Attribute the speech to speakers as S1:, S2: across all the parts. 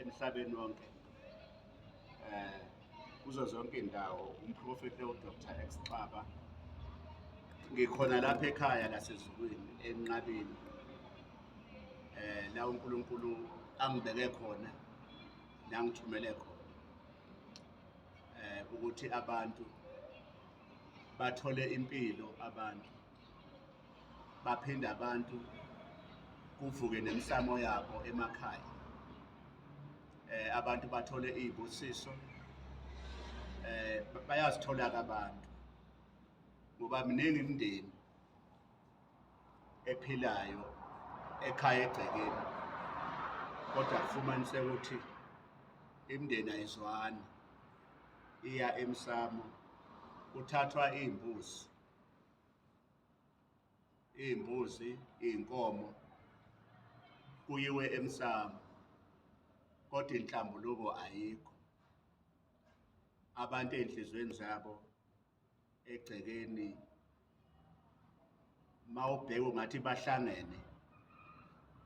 S1: Emhlabeni wonke, kuzo zonke indawo, umprofeti uDr X Xaba. Ngikhona lapha ekhaya lasezulwini enqabeni, la uNkulunkulu angibeke khona nangithumele khona, ukuthi abantu bathole impilo, abantu baphinde, abantu kuvuke nemisamo yabo emakhaya, abantu bathole izibusiso, bayazithola abantu, ngoba miningi imindeni ephilayo ekhaya egcekeni, kodwa kufumaniseka ukuthi imindeni ayizwani, iya emsamo, kuthathwa iy'mbuzi, iy'mbuzi, iy'nkomo, kuyiwe emsamo, kodwa inhlambuluko ayikho. Abantu ey'nhliziyweni zabo egcekeni, mawubheka ungathi bahlangene,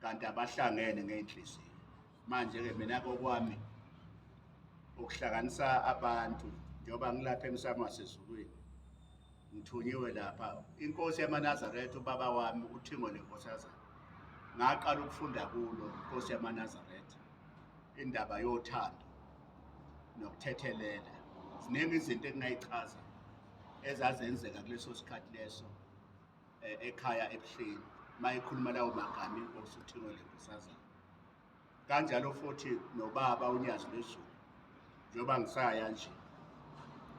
S1: kanti abahlangene ngey'nhliziyo. Manje-ke mina kokwami ukuhlanganisa abantu, njengoba ngilapha emsamo wasezulwini, ngithunyiwe lapha inkosi yamaNazaretha, ubaba wami uThingo leNkosazana. Ngaqala ukufunda kulo inkosi yamaNazaretha indaba yothando nokuthethelela. Ziningi izinto engingayichaza ezazenzeka kuleso sikhathi leso, ekhaya eBuhleni, mayikhuluma lawo magama inkosi uThingo leNkosazana. Kanjalo futhi nobaba uNyazi lwezulu, njengoba ngisaya nje,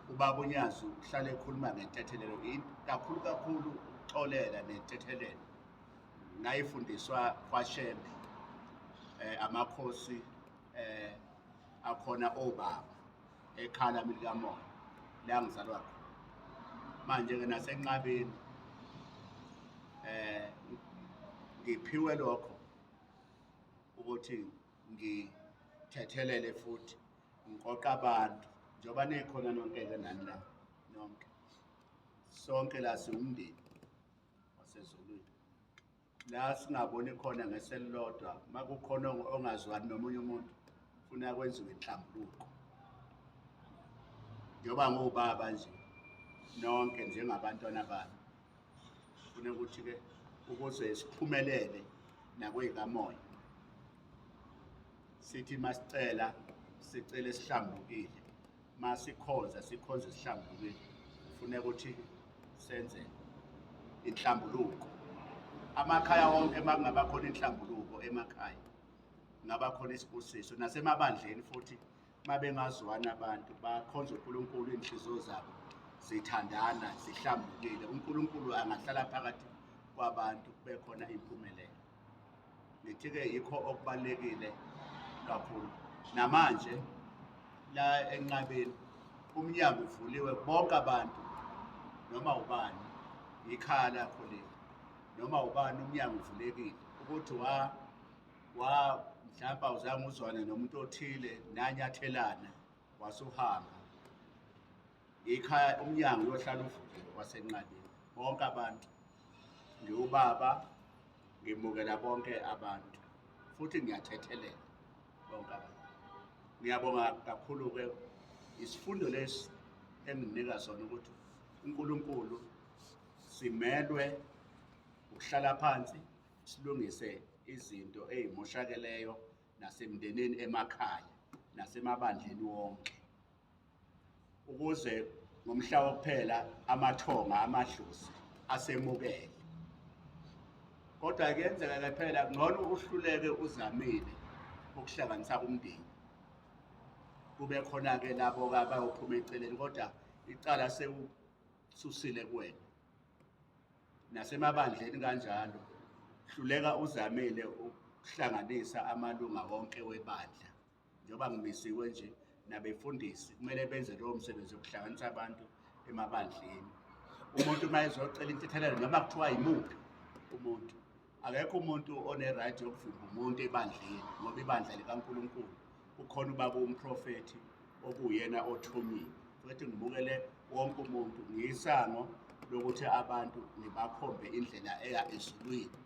S1: ubaba uNyazi uhlale ekhuluma ngentethelelo, kakhulu kakhulu ukuxolela nentethelelo. Ngayifundiswa kwaShembe, amakhosi akhona, obaba ekhaya lami likamoya la ngizalwa khona. Manje-ke nasenqabeni ngiphiwe lokho ukuthi ngithethelele futhi ngiqoqa abantu, njengoba nikhona nonke-ke nani la nonke, sonke la siwumndeni wasezulwini, la singaboni khona ngeselilodwa. Uma kukhona ongazwani nomunye umuntu, funa kwenziwe inhlambuluko. Njengoba ngubaba nje, nonke njengabantwana bami, funa ukuthi-ke ukuze siphumelele nakweyikamoya, sithi masicela, sicele sihlambulukile, masikhonza, sikhonze sihlambulukile. Kufuneka ukuthi senze inhlambuluko amakhaya wonke. Uma kungaba khona inhlambuluko emakhaya, kungaba khona isibusiso nasemabandleni futhi. Uma bengazwana abantu, bakhonza uNkulunkulu, iy'nhliziyo zabo zithandana, zihlambulukile, uNkulunkulu angahlala phakathi kwabantu, kube khona impumelelo. Ngithi-ke yikho okubalulekile kakhulu. Namanje la enqabeni umnyango uvuliwe bonke abantu, noma ubani, ikhaya lakho leli, noma ubani, umnyango uvulekile ukuthi wa mhlawumbe awuzange uzwane nomuntu othile, nanyathelana, wasuhamba, ikhaya, umnyango uyohlala uvuliwe wasenqabeni bonke abantu. Ngiwubaba, ngimukela bonke abantu futhi ngiyathethelela bonke abantu. Ngiyabonga kakhulu-ke, isifundo lesi enginika sona ukuthi uNkulunkulu simelwe ukuhlala phansi silungise izinto ey'moshakeleyo nasemndenini, emakhaya, nasemabandleni wonke, ukuze ngomhla wokuphela amathonga, amadlozi asemukele. Kodwa kuyenzeka-ke phela, ngcono uhluleke uzamile ukuhlanganisa umndeni, kube khona-ke labo-ke abayophuma eceleni, kodwa icala sewususile kuwena. Nasemabandleni kanjalo, hluleka uzamile ukuhlanganisa amalunga wonke webandla. Njengoba ngimisiwe nje, nabefundisi kumele benze lowo msebenzi wokuhlanganisa abantu emabandleni. Umuntu uma ezocela intethelelo, noma kuthiwa yimuphi umuntu, akekho umuntu one-right yokuvimba umuntu ebandleni, ngoba ibandla likaNkulunkulu, kukhona ubaba umprofethi okuwuyena othunyiwe. Futhi ngibukele wonke umuntu, ngiyisango lokuthi abantu ngibakhombe indlela eya ezulwini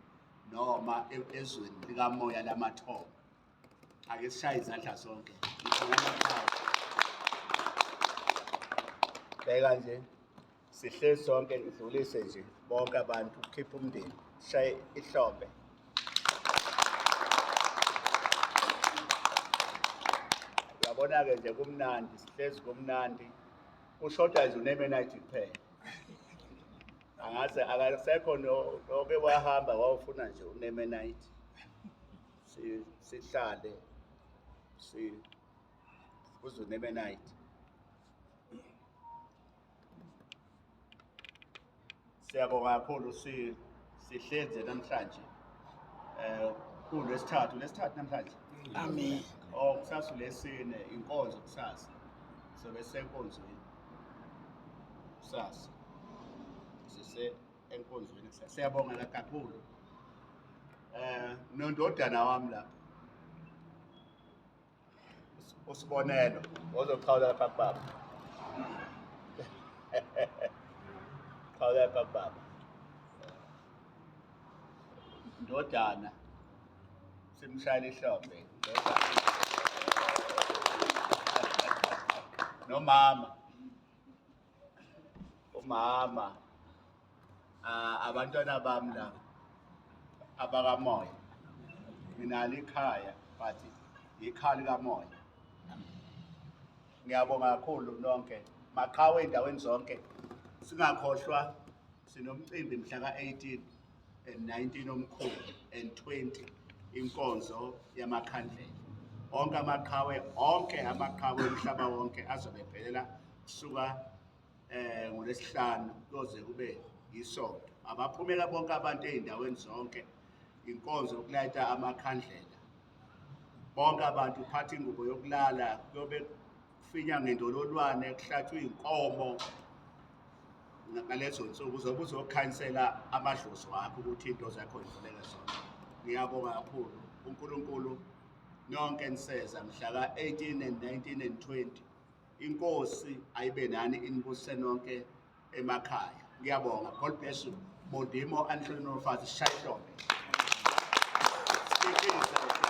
S1: noma ezweni likamoya lamathongo. Ake sishaye izandla sonke. Bheka nje sihlezi sonke ngidlulise nje bonke abantu ukhipha umndeni shaye ihlombe. Uyabona-ke nje kumnandi sihlezi kumnandi kushoda nje unemenayidi kuphela. Angaze akasekho noke wahamba wawufuna nje unemenayidi. Sihlale si kuze unemenayidi. Siyabonga kakhulu si sihleze namhlanje. Eh kulwesithathu, lesithathu namhlanje.
S2: Amen.
S1: Oh kusasa lesine inkonzo kusasa. Sobe senkonzweni. Kusasa. Sise enkonzweni kusasa. Siyabonga kakhulu. Eh nondodana wami lapha. Usibonelo ozoqhawula lapha kubaba. Qhawula lapha kubaba. Ndodana simshayela ihlombe ndodana. Nomama. Umama. Abantwana bami la abakamoya. Nginalo ikhaya but ikhaya likamoya. Ngiyabonga kakhulu nonke. Maqhawe endaweni zonke. Singakhohlwa sinomcimbi mhla ka-18 and 19 omkhulu and 20 inkonzo yamakhandlela. Onke amaqhawe, onke amaqhawe umhlaba wonke azobe ephelela kusuka ngoLwesihlanu kuyoze kube isonto. Abaphumela bonke abantu ey'ndaweni zonke inkonzo yokulayita amakhandlela. Bonke abantu uphatha ingubo yokulala kuyobe kufinya ngendololwane kuhlatshwe iy'nkomo ngalezo nsuku uzobe uzokhanyisela amadlozi wakho ukuthi into zakho zivuleke zona. Ngiyabonga kakhulu uNkulunkulu nonke niseza mhla ka-18 and 19 and 20. Inkosi ayibe nani inibusise nonke emakhaya. Ngiyabonga. God bless you. Modimo anhloniphe shaya ihlombe. Sikise.